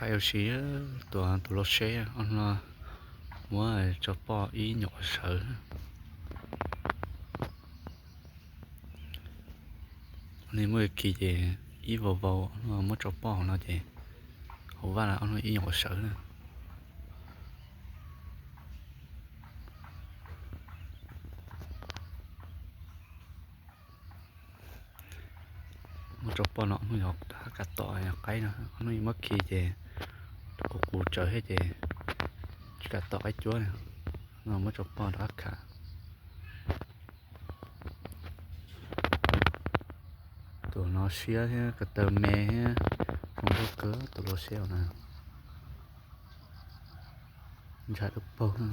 Qaib ua si, tus, tus lau seb ob hnub no muab tso poj ib nyuam qhuav sawv. Ob hnub muaj khi ces ib vau vau, ob hnub muab tso poj hauv no ces hauv vaj ob hnub ib nyuam qhuav sawv na. Muab tso poj no ob hnub yog hab kam tom qaib no, ob hnub muab khi ces qus qus tsawv thiab ces tsis kam tom qaib cuab no, muab tso poj rov qab khav. Tus no siab thiab ko taw me thiab zoo nkauj kawg tus lau seb na. Ntshai dawb paug na.